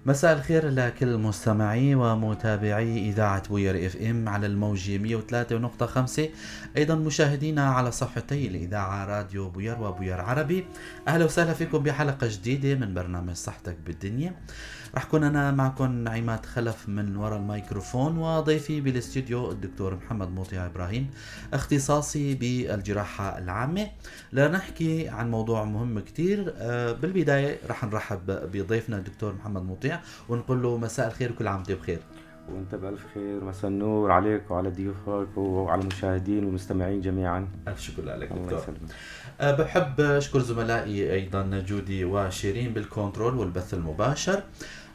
مساء الخير لكل مستمعي ومتابعي إذاعة بوير FM على الموجة 103.5، أيضا مشاهدينا على صفحتي الإذاعة راديو بوير وبوير عربي. أهلا وسهلا فيكم بحلقة جديدة من برنامج صحتك بالدنيا. رح كون أنا معكم عماد خلف من وراء الميكروفون، وضيفي بالاستوديو الدكتور محمد مطيع إبراهيم، اختصاصي بالجراحة العامة، لنحكي عن موضوع مهم كتير. بالبداية رح نرحب بضيفنا الدكتور محمد مطيع ونقول له مساء الخير وكل عام وانت بخير. وانت بألف خير، مساء النور عليك وعلى ضيوفك وعلى المشاهدين والمستمعين جميعا. ألف شكر لك الله دكتور. يسلمك. بحب أشكر زملائي أيضا جودي وشيرين بالكنترول والبث المباشر.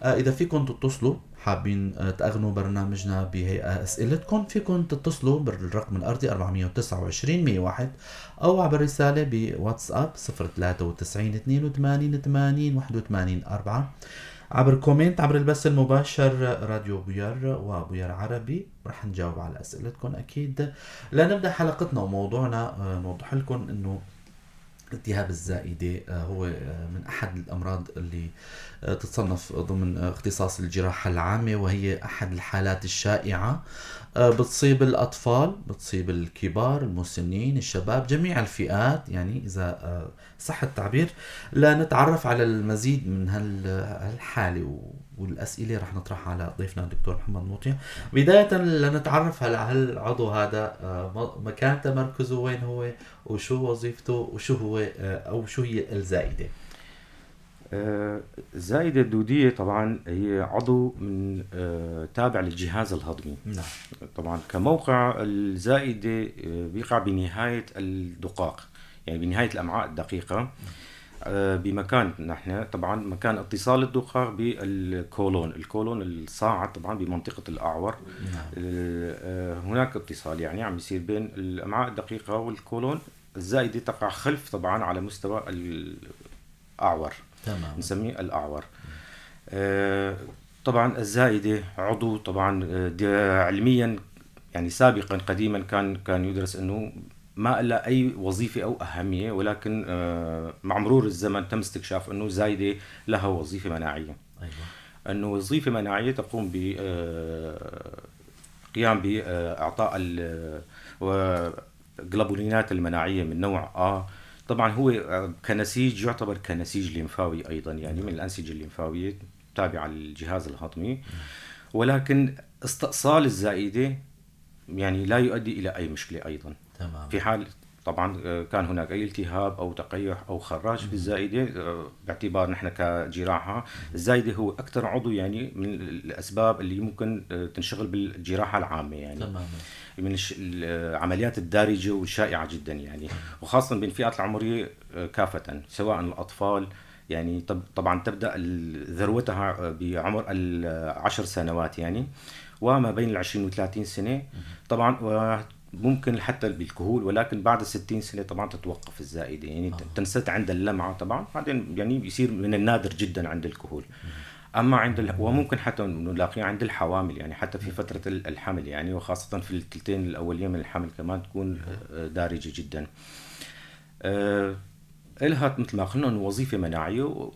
إذا فيكم تتصلوا حابين تأغنوا برنامجنا بهيئة أسئلتكم، فيكم تتصلوا بالرقم الأرضي 429 101 أو عبر رسالة بواتساب 0 93 82 80 81 4، عبر comment عبر البث المباشر راديو بوير وبوير عربي. رح نجاوب على أسئلتكم أكيد. لنبدأ حلقتنا وموضوعنا، نوضح لكم أنه التهاب الزائدة هو من أحد الأمراض اللي تتصنف ضمن اختصاص الجراحة العامة، وهي أحد الحالات الشائعة، بتصيب الأطفال، بتصيب الكبار، المسنين، الشباب، جميع الفئات، يعني إذا صح التعبير. لنتعرف على المزيد من هالحالة والأسئلة رح نطرحها على ضيفنا الدكتور محمد مطيع. بداية لنتعرف على هالعضو هذا، مكان تمركزه وين هو، وشو وظيفته، وشو هو أو شو هي الزائدة. الزائدة الدودية طبعا هي عضو من تابع للجهاز الهضمي. نعم. طبعا كموقع الزائدة بيقع بنهاية الدقاق، يعني بنهاية الأمعاء الدقيقة، بمكان نحن طبعا مكان اتصال الدقاق بالكولون، الكولون الصاعد طبعا بمنطقة الأعور. نعم. هناك اتصال يعني عم يصير بين الأمعاء الدقيقة والكولون. الزائدة تقع خلف طبعا على مستوى الأعور. نسميه الأعور. طبعا الزائدة عضو طبعا علميا يعني سابقا قديما كان يدرس انه ما لها اي وظيفة او اهمية، ولكن مع مرور الزمن تم استكشاف انه الزايدة لها وظيفة مناعية. انه وظيفة مناعية تقوم ب قيام باعطاء الجلوبولينات المناعية من نوع A. طبعا هو كنسيج يعتبر كنسيج ليمفاوي ايضا، يعني من الانسجة الليمفاويه تابعه للجهاز الهضمي، ولكن استئصال الزائدة يعني لا يؤدي الى اي مشكلة ايضا. في حال طبعا كان هناك اي التهاب او تقيح او خراج في الزائدة، باعتبار نحن كجراحه الزائدة هو اكثر عضو يعني من الاسباب اللي ممكن تنشغل بالجراحه العامة، يعني من العمليات الدارجة والشائعه جدا يعني، وخاصة بين الفئات العمرية كافة، سواء الاطفال يعني طبعا تبدا ذروتها بعمر 10 سنوات يعني، وما بين 20 و30 سنة طبعا، ممكن حتى بالكهول، ولكن بعد 60 سنة طبعا تتوقف الزائدة، يعني تنسد عند اللمعة طبعا، بعدين يعني بيصير من النادر جدا عند الكهول. اما عند وممكن حتى نلاقيها عند الحوامل، يعني حتى في فترة الحمل يعني، وخاصة في الثلثين الاولية من الحمل كمان تكون دارجه جدا. إلها مثل ما قلنا انه وظيفة مناعية،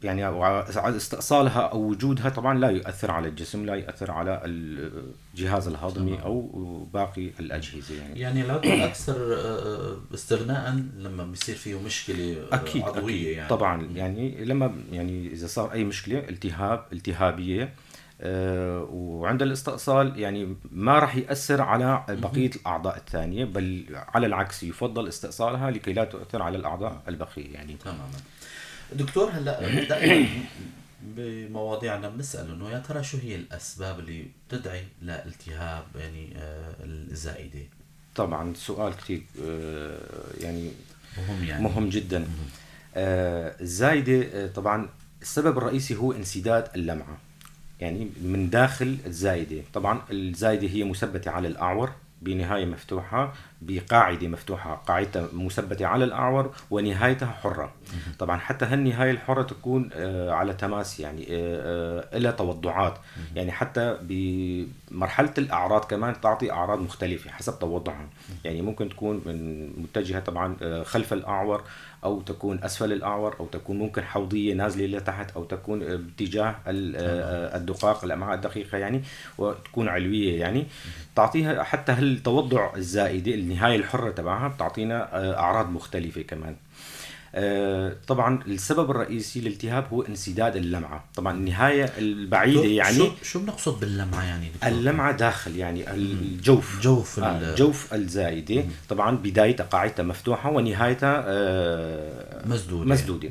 يعني استئصالها او وجودها طبعا لا يؤثر على الجسم، لا يؤثر على الجهاز الهضمي او باقي الاجهزة. يعني العضو الاكثر استغناء لما بيصير فيه مشكلة عضوية. أكيد. يعني طبعا يعني لما يعني اذا صار اي مشكلة التهابيه، وعند الاستئصال يعني ما راح يأثر على بقية الأعضاء الثانية، بل على العكس يفضل استئصالها لكي لا تؤثر على الأعضاء البقية يعني. تماما دكتور. هلا دائما بمواضيعنا بنسأل انه يا ترى شو هي الأسباب اللي بتدعي لالتهاب يعني الزائدة؟ طبعا سؤال كثير يعني مهم، يعني مهم جدا. الزايدة طبعا السبب الرئيسي هو انسداد اللمعة يعني من داخل الزايدة. طبعا الزايدة هي مثبتة على الأعور بنهاية مفتوحة بقاعدة مفتوحة، قاعدتها مثبتة على الأعور ونهايتها حرة. طبعا حتى هالنهاية الحرة تكون على تماس، يعني لها توضعات، يعني حتى بمرحلة الأعراض كمان تعطي أعراض مختلفة حسب توضعها، يعني ممكن تكون من متجهة طبعا خلف الأعور، أو تكون أسفل الأعور، أو تكون ممكن حوضية نازلة لتحت، أو تكون باتجاه الدقاق الأمعاء الدقيقة يعني، وتكون علوية يعني. تعطيها حتى هالتوضع الزائدة النهاية الحرة تبعها بتعطينا أعراض مختلفة كمان. طبعا السبب الرئيسي للالتهاب هو انسداد اللمعة، طبعا النهاية البعيدة يعني. شو بنقصد باللمعة يعني دكتور؟ اللمعة داخل يعني الجوف، جوف جوف الزائدة. طبعا بدايتها قاعدتها مفتوحة ونهايتها مسدودة.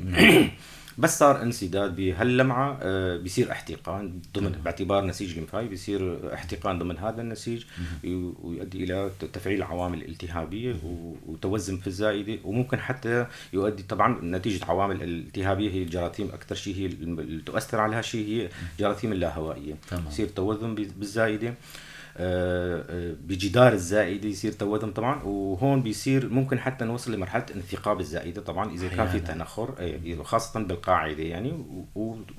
بس صار انسداد بهاللمعة بيصير احتقان ضمن باعتبار نسيج لمفاوي، بيصير احتقان ضمن هذا النسيج ويؤدي إلى تفعيل العوامل الالتهابية وتوزم في الزائدة، وممكن حتى يؤدي طبعا نتيجة عوامل الالتهابية هي الجراثيم، أكثر شيء هي اللي تؤثر على هالشيء هي جراثيم اللاهوائية. يصير توزم بالزائدة، بجدار الزائدة يصير توذم طبعا، وهون بيصير ممكن حتى نوصل لمرحلة انثقاب الزائدة طبعا إذا كان في تنخر، خاصة بالقاعدة يعني.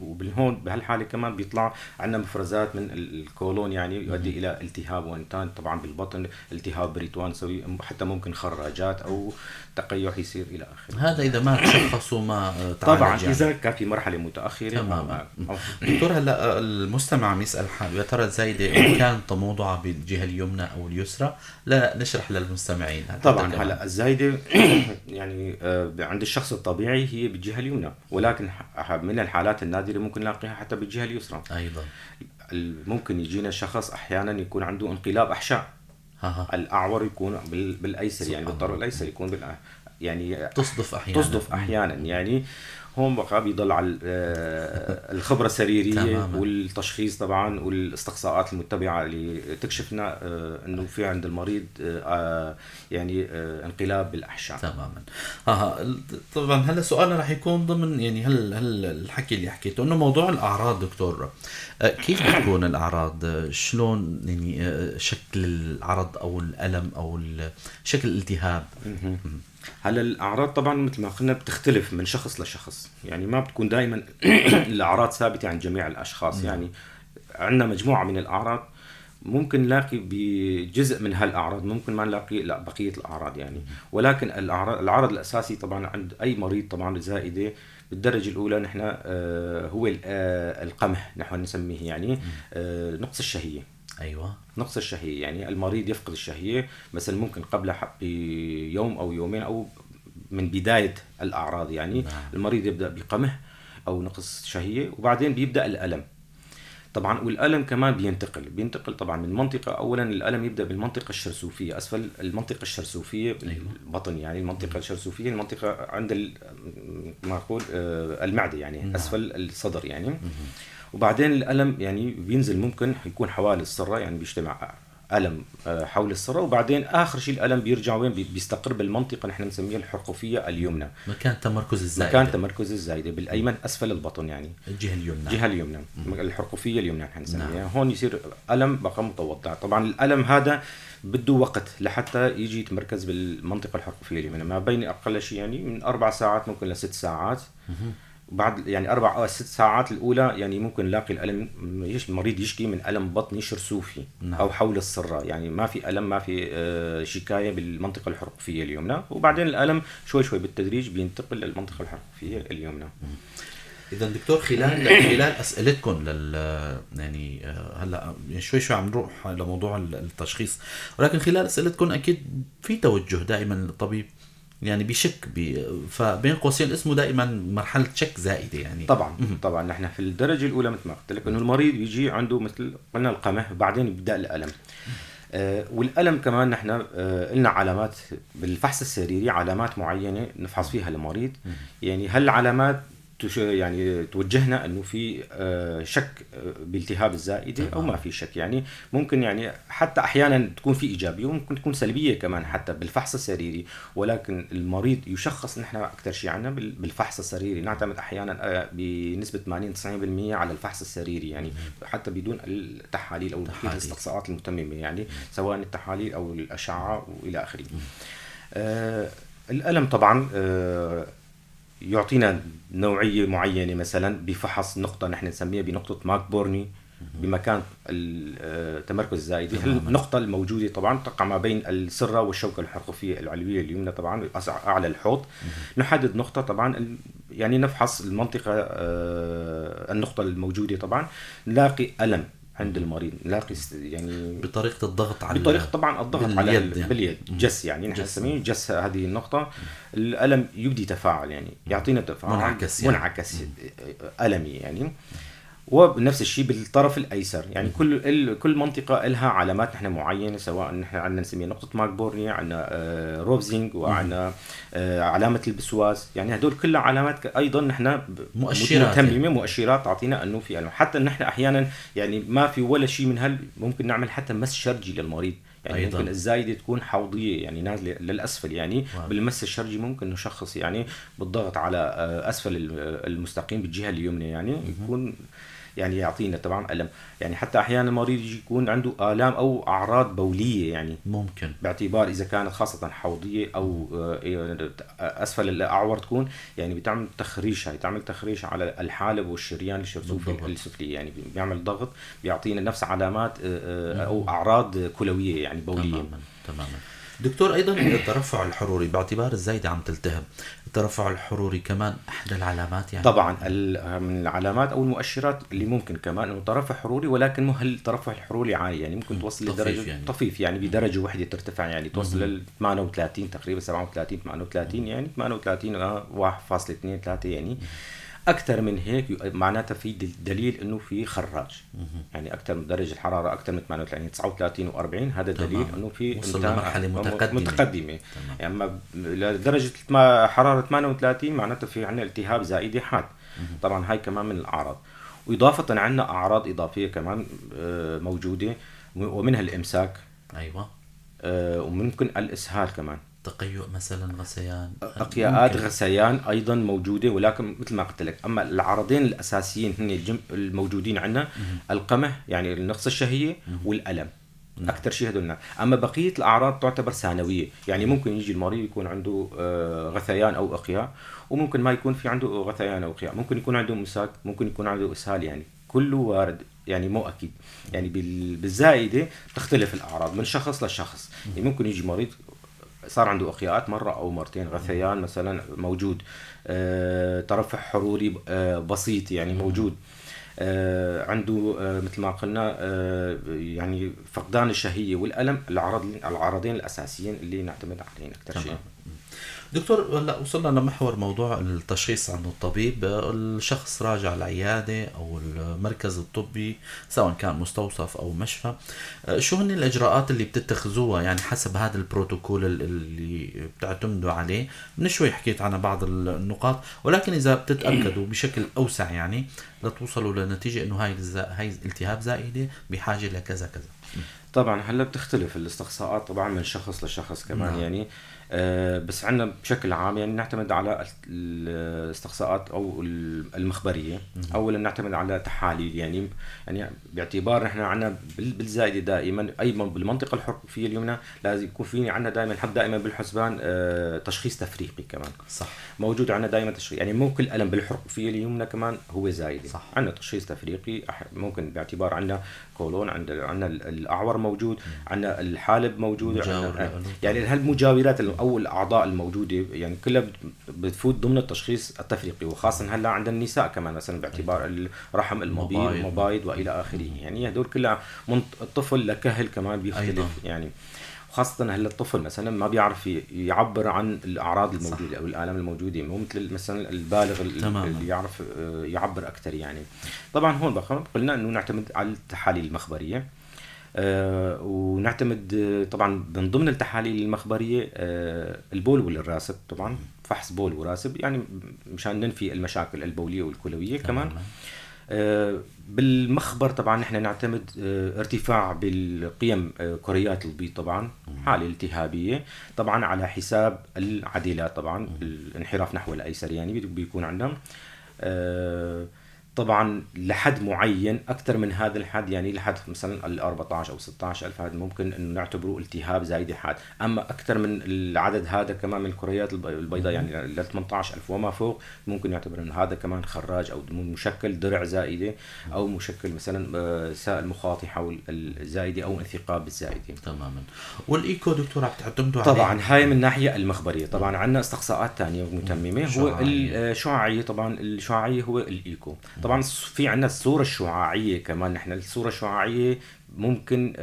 وبالهون بهالحالة كمان بيطلع عندنا مفرزات من الكولون يعني، يؤدي إلى التهاب وإنتان طبعا بالبطن، التهاب بريتوان، حتى ممكن خراجات أو تقيح يصير إلى آخره. هذا إذا ما تشخص وما تعالج طبعا يعني. إذا كان في مرحلة متأخرة. تماما. دكتور هلا المستمع عم يسأل حاله يا ترى الزائدة إن كان تموضعها بالجهة اليمنى أو اليسرى؟ لا نشرح للمستمعين طبعا. هلا الزايدة يعني عند الشخص الطبيعي هي بالجهة اليمنى، ولكن من الحالات النادرة ممكن نلاقيها حتى بالجهة اليسرى أيضا. ممكن يجينا شخص أحيانا يكون عنده انقلاب أحشاء، الأعور يكون بالأيسر يعني بالطرف الأيسر يكون يعني تصدف أحيانا يعني. هون بقى بيضل على الخبرة السريرية تماماً. والتشخيص طبعا والاستقصاءات المتبعة اللي تكشفنا انه في عند المريض يعني انقلاب بالأحشاء. تماما. طبعا هلا سؤالنا رح يكون ضمن يعني هل الحكي اللي حكيته انه موضوع الاعراض دكتور، كيف بتكون الاعراض؟ شلون يعني شكل العرض او الالم او شكل الالتهاب؟ هلا الاعراض طبعا مثل ما قلنا بتختلف من شخص لشخص، يعني ما بتكون دائما الاعراض ثابتة عند جميع الاشخاص. يعني عندنا مجموعة من الاعراض ممكن نلاقي بجزء من هالاعراض، ممكن ما نلاقي لا بقية الاعراض يعني. ولكن العرض الاساسي طبعا عند اي مريض طبعا زائدة بالدرجة الاولى نحن هو القمح نحن نسميه، يعني نقص الشهية. ايوه، نقص الشهية، يعني المريض يفقد الشهية مثلا ممكن قبل بيوم او يومين او من بداية الاعراض يعني. نعم. المريض يبدا بقمح او نقص شهية، وبعدين بيبدا الالم طبعا. والالم كمان بينتقل طبعا من منطقة، اولا الالم يبدا بالمنطقة الشرسوفيه، اسفل المنطقة الشرسوفيه. أيوة. البطن يعني المنطقة الشرسوفيه، المنطقة عند ما نقول المعدة يعني. نعم. اسفل الصدر يعني. وبعدين الالم يعني بينزل، ممكن يكون حوالي السرة، يعني بيجتمع الم حول السرة، وبعدين اخر شيء الالم بيرجع وين؟ بيستقر بالمنطقة نحن بنسميها الحرقفيه اليمنى، مكان تمركز الزايدة. مكان تمركز الزايدة بالايمن اسفل البطن يعني الجهة اليمنى، الجهة اليمنى الحرقفيه اليمنى نحن نسميها. نعم. هون يصير الم بقى متوضع. طبعا الالم هذا بده وقت لحتى يجي يتمركز بالمنطقة الحرقفيه اليمنى، ما بين اقل شيء يعني من 4 ساعات ممكن ل6 ساعات. بعد يعني 4 أو 6 ساعات الأولى يعني ممكن نلاقي الألم، المريض يشكي من ألم بطني شرسوفي. نعم. أو حول السرة، يعني ما في ألم، ما في شكاية بالمنطقة الحرقفية اليمنى، وبعدين الألم شوي شوي بالتدريج بينتقل للمنطقة الحرقفية اليمنى. إذا دكتور خلال أسئلتكم يعني هلا شوي شوي عم نروح لموضوع التشخيص، ولكن خلال أسئلتكم أكيد في توجه دائما للطبيب يعني بشك فبين قوسين اسمه دائما مرحلة شك زائدة يعني. طبعا. طبعا نحن في الدرجة الاولى مثل ما قلت لك انه المريض بيجي عنده مثل قلنا القمح، بعدين بيبدا الالم. والالم كمان نحن لنا علامات بالفحص السريري، علامات معينة نفحص فيها المريض. يعني هالعلامات يعني توجهنا انه في شك بالتهاب الزائدة او ما في شك. يعني ممكن يعني حتى احيانا تكون في ايجابية وممكن تكون سلبية كمان حتى بالفحص السريري، ولكن المريض يشخص. نحن اكثر شيء عندنا بالفحص السريري نعتمد احيانا بنسبة 80 90% على الفحص السريري، يعني حتى بدون التحاليل او الاستقصاءات المتممه، يعني سواء التحاليل او الاشعة والى اخره. الالم طبعا يعطينا نوعية معينة، مثلا بفحص نقطة نحن نسميها بنقطة ماكبورني بمكان التمركز الزائدي. النقطة الموجودة طبعا تقع ما بين السرة والشوكة الحرقفية العلوية اليمنى طبعا أعلى الحوض. نحدد نقطة طبعا، يعني نفحص المنطقة النقطة الموجودة طبعا، نلاقي ألم عند المريض، نلاقي يعني بطريقة الضغط على بطريقة طبعا الضغط على اليد يعني. باليد جس، يعني نحن نسميه جس هذه النقطة. الألم يبدي تفاعل، يعني يعطينا تفاعل منعكس، يعني. منعكس ألمي يعني. وبنفس الشيء بالطرف الايسر، يعني كل منطقة لها علامات نحن معينة، سواء نحن عندنا نسميها نقطة ماكبورني، عندنا روفزينج، وعندنا علامة البسواس، يعني هدول كلها علامات ايضا نحن مؤشرات متممه، مؤشرات تعطينا انه في ألم. حتى نحن احيانا يعني ما في ولا شيء من هال، ممكن نعمل حتى مس شرجي للمريض، يعني أيضاً. ممكن الزايدة تكون حوضيه، يعني نازله للاسفل، يعني بالمس الشرجي ممكن نشخص يعني بالضغط على اسفل المستقيم بالجهة اليمنى، يعني يكون يعني يعطينا طبعا ألم. يعني حتى احيانا المريض يكون عنده آلام او اعراض بوليه، يعني ممكن باعتبار اذا كانت خاصة حوضيه او اسفل الاعور تكون، يعني بتعمل تخريش، هاي تعمل تخريش على الحالب والشريان الشرسوفي السفلي، يعني بيعمل ضغط، بيعطينا نفس علامات او اعراض كلويه يعني بوليه. تماما تماما. دكتور ايضا الترفع الحروري باعتبار الزايدة عم تلتهب، الترفع الحروري كمان احدى العلامات يعني. طبعا من العلامات او المؤشرات اللي ممكن كمان انه ترفع حروري، ولكن مو هالترفع الحروري عالي، يعني ممكن توصل لدرجة يعني. طفيف، يعني بدرجة واحدة ترتفع، يعني توصل لل 38 تقريبا، 37 38، يعني 38 1.23 يعني. اكثر من هيك معناتها في دليل انه في خراج، يعني اكثر من درجه الحرارة اكثر من 38 39 و40، هذا دليل انه في وصل لمرحلة متقدمة. يعني اما لدرجة حرارة 38 معناتها في عندنا التهاب زائدي حاد. طبعا هاي كمان من الاعراض. واضافه عندنا اعراض اضافية كمان موجودة، ومنها الامساك، ايوه، وممكن الاسهال كمان، تقيؤ مثلا، غثيان، تقيؤات، غثيان ايضا موجودة، ولكن مثل ما قلت لك اما العرضين الاساسيين هن الموجودين عندنا القمح يعني النقص الشهية والالم. اكثر شيء هدول. اما بقية الاعراض تعتبر ثانوية، يعني ممكن يجي المريض يكون عنده غثيان او اقياء، وممكن ما يكون في عنده غثيان او اقياء، ممكن يكون عنده امساك، ممكن يكون عنده اسهال، يعني كله وارد، يعني مو اكيد. يعني بالزائده تختلف الاعراض من شخص لشخص، يعني ممكن يجي مريض صار عنده اقياءات مرة او مرتين، غثيان مثلا موجود، ترفع حروري بسيط يعني موجود، عنده مثل ما قلنا يعني فقدان الشهية والالم، العرضين الاساسيين اللي نعتمد عليهم اكثر شيء. دكتور هلا وصلنا لمحور موضوع التشخيص عند الطبيب. الشخص راجع العيادة او المركز الطبي سواء كان مستوصف او مشفى، شو هن الاجراءات اللي بتتخذوها يعني حسب هذا البروتوكول اللي بتعتمدوا عليه؟ من شوي حكيت عن بعض النقاط، ولكن اذا بتتاكدوا بشكل اوسع يعني لتوصلوا لنتيجة انه هاي التهاب زائدة بحاجة لكذا كذا. طبعا هلا بتختلف الاستقصاءات طبعا من شخص لشخص كمان. نعم. يعني بس عندنا بشكل عام يعني نعتمد على الاستقصاءات او المخبرية. اولا نعتمد على تحاليل، يعني باعتبار نحن عندنا بالزائده دائما ايضا بالمنطقة الحرقفيه اليمنى لازم يكون في عندنا دائما نحط دائما بالحسبان تشخيص تفريقي كمان. صح، موجود عندنا دائما تشخيص، يعني مو كل الم بالحرقفيه اليمنى كمان هو زايدة. صح، عندنا تشخيص تفريقي ممكن باعتبار عندنا كولون، عندنا الاعور موجود، عندنا الحالب موجود، يعني هالمجاورات او الاعضاء الموجودة يعني كلها بتفوت ضمن التشخيص التفريقي، وخاصة هلا عند النساء كمان مثلا باعتبار الرحم المبيض المبايض والى اخره، يعني هدول كلها من الطفل لكهل كمان بيختلف. أيضا. يعني خاصة هلا الطفل مثلا ما بيعرف يعبر عن الأعراض الموجودة. صح. أو الآلام الموجودة، مو مثل مثلا البالغ اللي يعرف يعبر أكثر يعني. طبعا هون بقى قلنا إنه نعتمد على التحاليل المخبرية، ونعتمد طبعا من ضمن التحاليل المخبرية البول والراسب طبعا فحص بول وراسب، يعني مشان ننفي المشاكل البوليه والكلويه كمان. بالمخبر طبعا نحن نعتمد ارتفاع بالقيم كريات البيض طبعا، حاله التهابيه طبعا على حساب العديلات طبعا، الانحراف نحو الايسر يعني بيكون عندنا طبعا لحد معين اكثر من هذا الحد، يعني لحد مثلا ال 14 او 16 الف، هذا ممكن انه نعتبره التهاب زايد حاد. اما اكثر من العدد هذا كمان من الكريات البيضاء يعني ل 18 الف وما فوق، ممكن نعتبر انه هذا كمان خراج او مشكل درع زائدة، او مشكل مثلا سائل مخاطي حول الزائدة او انثقاب الزائدة. تماما. والايكو دكتور عم تعتمدوا عليه؟ طبعا هاي من الناحية المخبرية. طبعا عندنا استقصاءات ثانية متممه، هو الشعاعيه. طبعا الشعاعيه هو الايكو. طبعا في عندنا الصورة الشعاعيه كمان، نحن الصورة الشعاعيه ممكن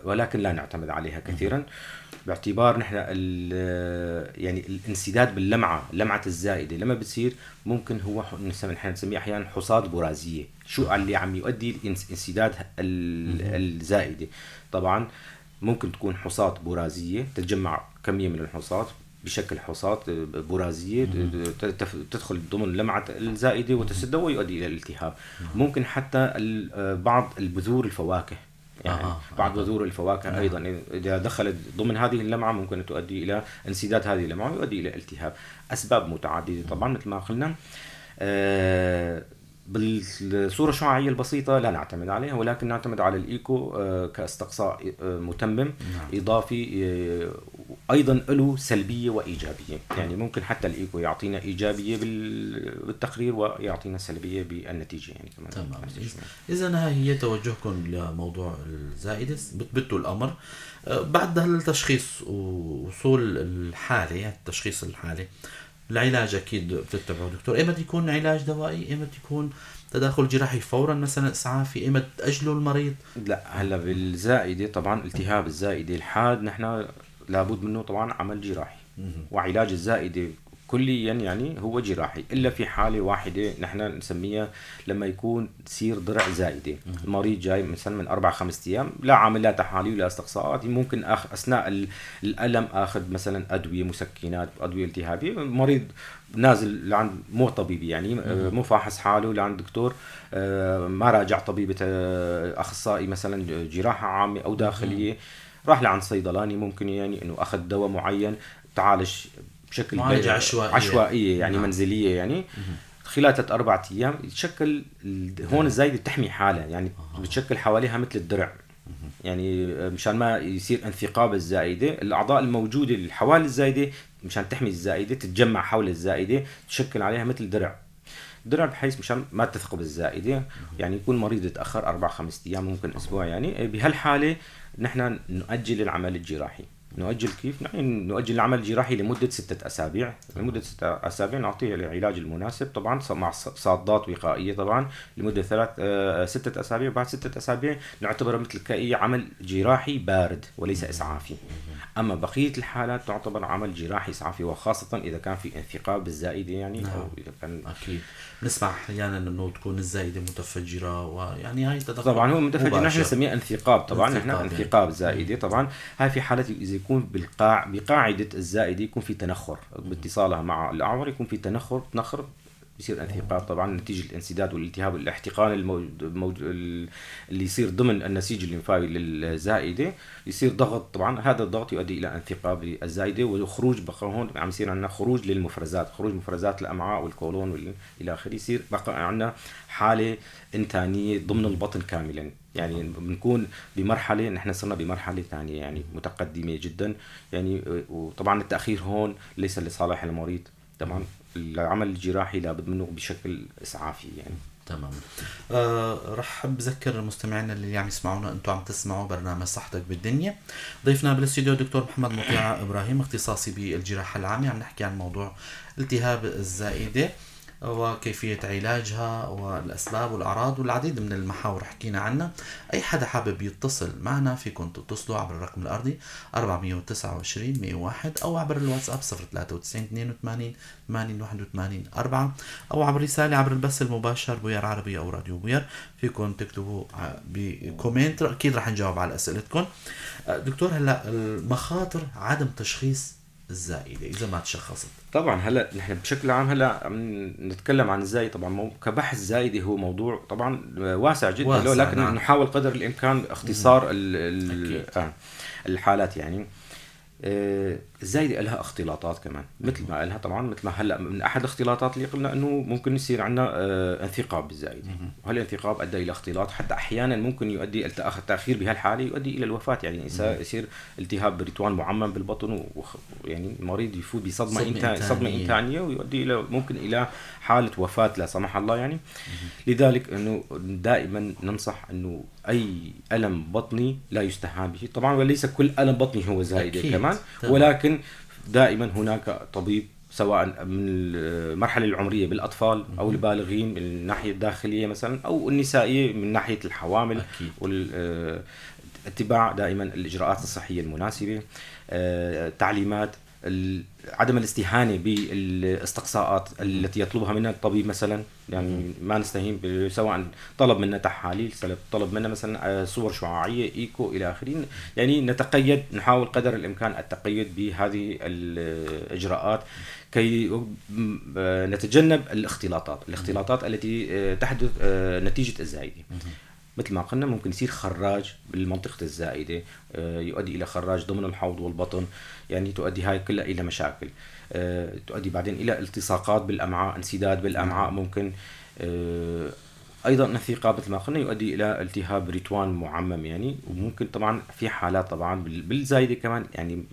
ولكن لا نعتمد عليها كثيرا، باعتبار نحن يعني الانسداد باللمعه، لمعة الزائدة لما بتصير ممكن هو نحن نسميه احيانا حصاد برازيه. شو اللي عم يؤدي انسداد الزائدة؟ طبعا ممكن تكون حصات برازيه، تتجمع كمية من الحصات بشكل حصات برازيه تدخل ضمن لمعة الزائدة وتسدها ويؤدي الى الالتهاب. ممكن حتى بعض البذور الفواكه، يعني بعض بذور الفواكه ايضا اذا دخلت ضمن هذه اللمعة ممكن تؤدي الى انسداد هذه اللمعة ويؤدي الى التهاب. اسباب متعددة طبعا مثل ما قلنا. بالصورة الشعاعية البسيطة لا نعتمد عليها، ولكن نعتمد على الإيكو كاستقصاء متمم إضافي، أيضا له سلبية وإيجابية. يعني ممكن حتى الإيكو يعطينا إيجابية بالتقرير ويعطينا سلبية بالنتيجة يعني كمان. تمام. إذا هاي هي توجهكم لموضوع الزائدة، بتبتوا الأمر بعد التشخيص ووصول الحالة، التشخيص الحالة، العلاج اكيد بتتبعه دكتور. ايمتى يكون علاج دوائي؟ ايمتى يكون تدخل جراحي فورا مثلا اسعافي؟ ايمتى تاجلوا المريض؟ لا، هلا بالزائده طبعا التهاب الزائدة الحاد نحن لابد منه طبعا عمل جراحي، وعلاج الزائدة كليا يعني هو جراحي، الا في حاله واحدة نحن نسميها لما يكون تصير ضرع زائدة. المريض جاي مثلا من 4-5 ايام، لا عامل لا تحاليل ولا استقصاءات، ممكن اثناء الالم اخذ مثلا ادوية مسكنات، ادوية التهابيه. المريض نازل لعند مو طبيب يعني مو فاحص حاله لعند دكتور، ما راجع طبيبه اخصائي مثلا جراحه عامة او داخلية، راح لعند صيدلاني، ممكن يعني انه اخذ دواء معين، تعالج بشكل معالجة عشوائية، عشوائية يعني منزلية يعني. خلال 3-4 ايام يتشكل هون الزايدة بتحمي حالها يعني، بتشكل حواليها مثل الدرع يعني مشان ما يصير انثقاب الزائدة. الاعضاء الموجودة اللي حوالي الزائدة مشان تحمي الزائدة تتجمع حول الزائدة، تشكل عليها مثل درع، درع بحيث مشان ما تثقب الزائدة. يعني يكون مريض يتاخر 4-5 ايام، ممكن اسبوع يعني. بهالحالة نحن نؤجل العمل الجراحي. نؤجل كيف؟ يعني نؤجل العمل الجراحي لمدة 6 أسابيع، لمدة 6 أسابيع نعطيه العلاج المناسب طبعا مع صادات وقائية طبعا لمدة 6 أسابيع. بعد 6 أسابيع نعتبره مثل كأي عمل جراحي بارد وليس إسعافي. أما بقية الحالات تعتبر عمل جراحي إسعافي، وخاصة إذا كان في انثقاب بالزائدة يعني أو إذا كان أكيد نسمع أحيانا إنه تكون الزائدة متفجرة، ويعني هاي تدخل طبعا هو متفجر، نحن نسميه انثقاب طبعا، نحن انثقاب زائدة طبعا. هاي في حالة إذا يكون بقاعدة الزائدة يكون في تنخر باتصالها مع الأعور، يكون في تنخر بيصير انثقاب طبعا نتيجة الانسداد والالتهاب والاحتقان اللي يصير ضمن النسيج الليمفاوي للزائدة، يصير ضغط طبعا، هذا الضغط يؤدي إلى انثقاب الزائدة وخروج، بقى هون عم يصير عندنا خروج للمفرزات، خروج مفرزات الأمعاء والكولون إلى آخره، يصير بقى عندنا حالة إنتانية ضمن البطن كاملا. يعني بنكون بمرحلة، نحن صرنا بمرحلة ثانية يعني متقدمة جدا يعني. وطبعا التأخير هون ليس لصالح المريض، طبعا العمل الجراحي لابد منه بشكل إسعافي يعني. تمام. رح بذكر مستمعينا اللي عم يسمعونا، انتم عم تسمعوا برنامج صحتك بالدنيا. ضيفنا بالاستوديو دكتور محمد مطيع ابراهيم، اختصاصي بالجراحة العامة. عم نحكي عن موضوع التهاب الزائدة وكيفية علاجها والأسباب والأعراض والعديد من المحاور حكينا عنها. أي حدا حابب يتصل معنا فيكم تتصلوا عبر الرقم الأرضي 429 101، أو عبر الواتساب 093 82 80 81 4، أو عبر رسالة عبر البث المباشر بوير عربي أو راديو بوير. فيكم تكتبوا ب comment، أكيد رح نجاوب على أسئلتكم. دكتور، هلأ المخاطر عدم تشخيص الزائدة إذا ما تشخصت؟ طبعا هلا نحن بشكل عام هلا عم نتكلم عن الزايدة، طبعا كبحث زايدة هو موضوع طبعا واسع جدا، واسع، لكن نعم. نحاول قدر الإمكان اختصار الحالات. يعني الزايدة لها اختلاطات كمان مثل ما لها طبعا، مثل ما هلا من احد الاختلاطات اللي قلنا انه ممكن يصير عندنا انثقاب بالزايده، وهالانثقاب ادى الى اختلاط، حتى احيانا ممكن يؤدي التاخير بهالحالة يؤدي الى الوفاة. يعني يصير التهاب بريتوان معمم بالبطن، ويعني المريض يفوت بصدمة صدمة انتانيه ويؤدي الى ممكن الى حاله وفاه لا سمح الله يعني. لذلك انه دائما ننصح انه اي الم بطني لا يستهان به طبعا، وليس كل الم بطني هو زايدة كمان، ولكن دائما هناك طبيب سواء من المرحلة العمرية بالاطفال او البالغين من الناحية الداخلية مثلا، او النسائية من ناحية الحوامل، واتباع دائما الاجراءات الصحية المناسبة، تعليمات، عدم الاستهانة بالاستقصاءات التي يطلبها منا الطبيب مثلا، يعني ما نستهين سواء طلب منا تحاليل، طلب منا مثلا صور شعاعية، ايكو الى اخره، يعني نتقيد، نحاول قدر الامكان التقيد بهذه الاجراءات كي نتجنب الاختلاطات التي تحدث نتيجة الزايدة. مثل ما قلنا ممكن يصير خراج بالمنطقة الزائدة، يؤدي إلى خراج ضمن الحوض والبطن، يعني تؤدي هاي كلها إلى مشاكل، تؤدي بعدين إلى التصاقات بالأمعاء، انسداد بالأمعاء ممكن، أيضا انثقاب مثل ما قلنا يؤدي إلى التهاب ريتوان معمم يعني. وممكن طبعا في حالات طبعا بالزايدة كمان، يعني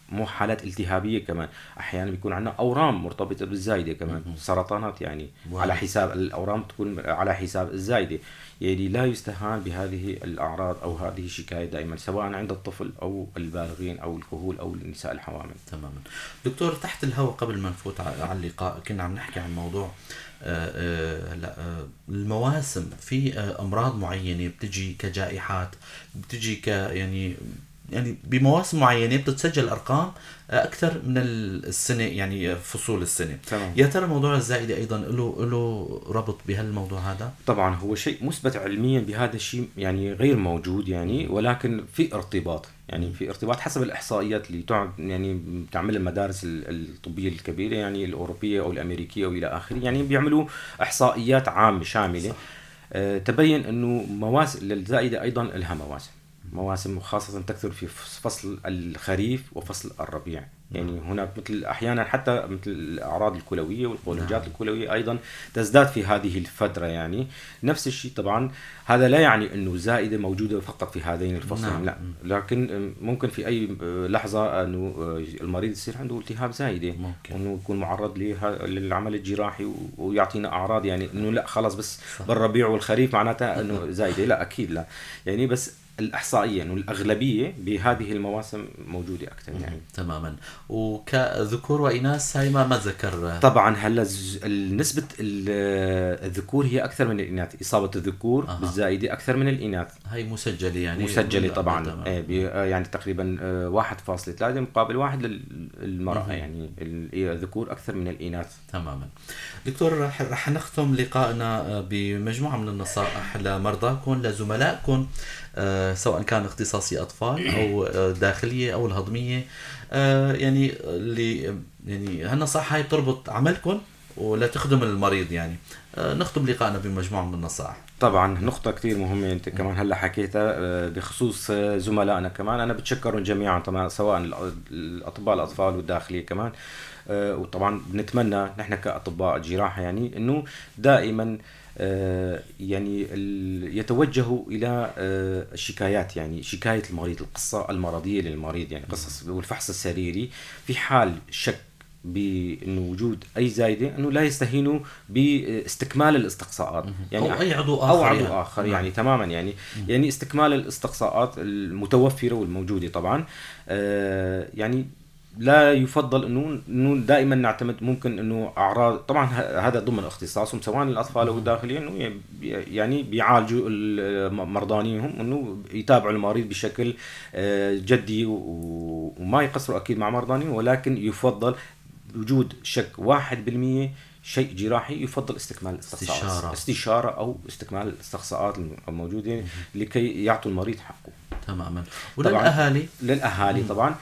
مو حالات التهابية كمان، أحيانا بيكون عندنا أورام مرتبطة بالزايدة كمان، سرطانات يعني على حساب الأورام تكون على حساب الزايدة. يعني لا يستهان بهذه الأعراض أو هذه الشكاية دائما، سواء عند الطفل أو البالغين أو الكهول أو النساء الحوامل. تماما دكتور، تحت الهواء قبل ما نفوت على اللقاء كنا عم نحكي عن موضوع المواسم، في أمراض معينة بتجي كجائحات، بتجي يعني بمواسم معينة بتتسجل أرقام أكثر من السنة، يعني فصول السنة. تمام. يا ترى موضوع الزائدة أيضا له ربط بهالموضوع هذا؟ طبعا هو شيء مثبت علميا بهذا الشيء يعني غير موجود يعني، ولكن في ارتباط، يعني في ارتباط حسب الإحصائيات اللي يعني بتعملها المدارس الطبية الكبيرة، يعني الأوروبية أو الأمريكية أو إلى آخره، يعني بيعملوا إحصائيات عامة شاملة. تبين أنه مواسم الزائدة أيضا لها مواسم، وخاصة تكثر في فصل الخريف وفصل الربيع. يعني هناك مثل أحيانا حتى مثل الأعراض الكلوية والقولنجات الكلوية أيضا تزداد في هذه الفترة. يعني نفس الشيء طبعا، هذا لا يعني أنه زائدة موجودة فقط في هذين الفصلين، نعم. لا، لكن ممكن في أي لحظة أنه المريض يصير عنده التهاب زائدة، وأنه يكون معرض للعمل الجراحي ويعطينا أعراض، يعني أنه لا خلاص بس بالربيع والخريف معناتها أنه زائدة، لا أكيد لا، يعني بس الإحصائية أنه الأغلبية بهذه المواسم موجودة أكثر يعني. تماما. وكذكور وإناث هاي ما ذكر طبعا. هلا نسبة الذكور هي أكثر من الإناث، إصابة الذكور بالزائدة أكثر من الإناث، هاي مسجلة يعني، مسجلة طبعا، يعني تقريبا 1.3 مقابل 1 للمرأة، يعني الذكور أكثر من الإناث. تماما. دكتور، رح نختم لقائنا بمجموعة من النصائح لمرضاكم، لزملائكم، سواء كان اختصاصي أطفال أو داخلية أو الهضمية، يعني اللي يعني هالنصائح هاي بتربط عملكم ولا تخدم المريض. يعني نختم لقائنا بمجموعة من النصائح. طبعا نقطة كثير مهمة أنت كمان هلا حكيتها بخصوص زملائنا كمان، أنا بتشكرهم جميعا طبعا، سواء الأطباء الأطفال والداخلية كمان، وطبعا بنتمنى نحن كأطباء جراحة يعني إنه دائما يعني يتوجهوا إلى الشكايات، يعني شكاية المريض، القصة المرضية للمريض، يعني قصص والفحص السريري في حال شك بأنه وجود أي زايدة أنه لا يستهينوا باستكمال الاستقصاءات، يعني أو أي عضو آخر، أو عضو آخر يعني تماما، يعني يعني استكمال الاستقصاءات المتوفرة والموجودة طبعا. يعني لا يفضل انه دائما نعتمد ممكن انه اعراض، طبعا هذا ضمن اختصاصهم سواء الاطفال او الداخلية، انه يعني بيعالجوا مرضانيهم، انه يتابعوا المريض بشكل جدي وما يقصروا اكيد مع مرضانيهم، ولكن يفضل وجود شك 1% شيء جراحي يفضل استكمال الاستقصاءات، استشارة او استكمال الاستقصاءات الموجودة لكي يعطوا المريض حقه. تماما. وللاهالي، للاهالي طبعا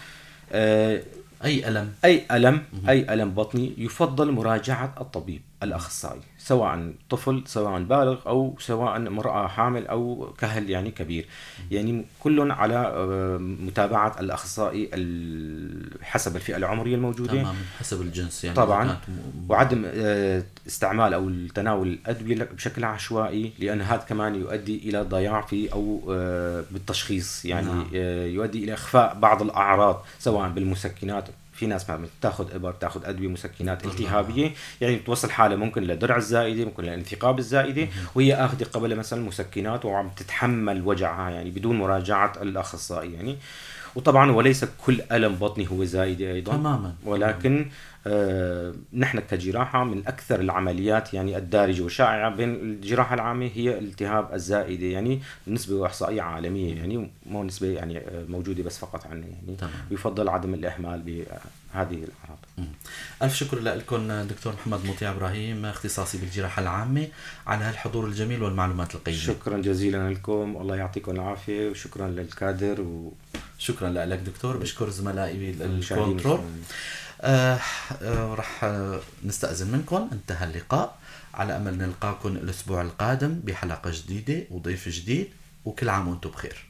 أي ألم. أي ألم، أي ألم بطني يفضل مراجعة الطبيب الأخصائي، سواء طفل سواء بالغ أو سواء امرأة حامل أو كهل يعني كبير، يعني كل على متابعة الأخصائي حسب الفئة العمرية الموجودة. تماما، حسب الجنس يعني طبعا. إذا كانت وعدم استعمال أو تناول الأدوية بشكل عشوائي، لأن هذا كمان يؤدي إلى ضياع في أو بالتشخيص، يعني يؤدي إلى إخفاء بعض الأعراض سواء بالمسكنات. في ناس ما بتاخذ إبر، بتاخذ أدوية مسكنات التهابية، يعني بتوصل حالة ممكن لدرع الزائدة، ممكن للانثقاب الزائدة، وهي آخذة قبلها مثلا مسكنات وعم تتحمل وجعها يعني بدون مراجعة الأخصائي يعني. وطبعا وليس كل ألم بطني هو زائدة أيضا. ولكن نحن كجراحة من أكثر العمليات يعني الدارجة والشائعة بين الجراحة العامة هي التهاب الزائدة، يعني نسبة إحصائية عالمية، يعني مو نسبة موجودة بس فقط عندنا يعني. يفضل عدم الإهمال بهذه الأعراض. ألف شكر لكم دكتور محمد مطيع إبراهيم، اختصاصي بالجراحة العامة، على هالحضور الجميل والمعلومات القيمة. شكرا جزيلا لكم، الله يعطيكم العافية، وشكرا للكادر و شكرا لك دكتور. بشكر زملائي المشاهدين بالكنترول. المسلمين. رح نستأذن منكم، انتهى اللقاء، على أمل نلقاكم الأسبوع القادم بحلقة جديدة وضيف جديد، وكل عام وأنتم بخير.